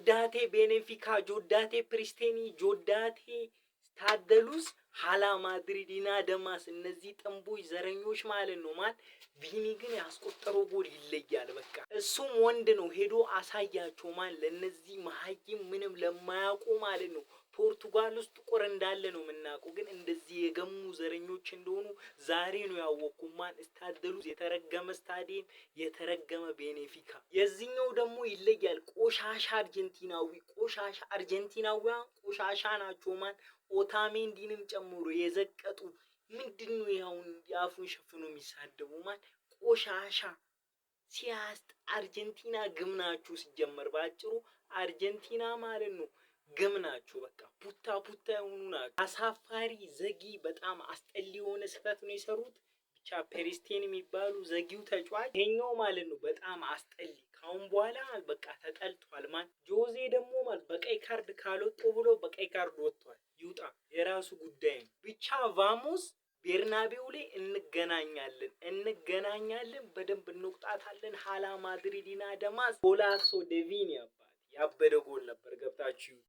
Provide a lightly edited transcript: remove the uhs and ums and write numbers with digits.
ጆዳቴ ቤኔፊካ፣ ጆዳቴ ፕሪስቴኒ፣ ጆዳቴ ታደሉስ ሀላ ማድሪዲና ደማስ እነዚህ ጥንቦች ዘረኞች ማለት ነው። ማን ቪኒ ግን ያስቆጠረው ጎል ይለያል። በቃ እሱም ወንድ ነው፣ ሄዶ አሳያቸው። ማን ለነዚህ መሀይም ምንም ለማያውቁ ማለት ነው። ፖርቱጋል ውስጥ ጥቁር እንዳለ ነው የምናውቀው፣ ግን እንደዚህ የገሙ ዘረኞች እንደሆኑ ዛሬ ነው ያወቅኩ። ማን ስታደሉስ የተረገመ ስታዲየም፣ የተረገመ ቤኔፊካ። የዚህኛው ደግሞ ይለያል። ቆሻሻ አርጀንቲናዊ፣ ቆሻሻ አርጀንቲናዊያን ቆሻሻ ናቸው። ማን ኦታሜንዲንም ጨምሮ የዘቀጡ ምንድን ነው ያሁን የአፉን ሸፍኖ የሚሳደቡ ማን ቆሻሻ ሲያስጥ። አርጀንቲና ግም ናችሁ። ሲጀመር በአጭሩ አርጀንቲና ማለት ነው ግም ናችሁ። በቃ ፑታ ፑታ የሆኑ ናቸው። አሳፋሪ ዘጊ፣ በጣም አስጠሊ የሆነ ስህተት ነው የሰሩት። ብቻ ፔሪስቴን የሚባሉ ዘጊው ተጫዋች ይሄኛው ማለት ነው በጣም አስጠሊ። ካሁን በኋላ በቃ ተጠልቷል። ማን ጆዜ ደግሞ ማለት በቀይ ካርድ ካልወጡ ብሎ በቀይ ካርድ ወጥቷል። ይውጣ፣ የራሱ ጉዳይ ነው። ብቻ vamos ቤርናቤው ላይ እንገናኛለን እንገናኛለን፣ በደንብ እንወቅጣታለን። ሀላ ማድሪዲና ደማስ golazo de ቪኒ አባት ያበደ ጎል ነበር። ገብታችሁ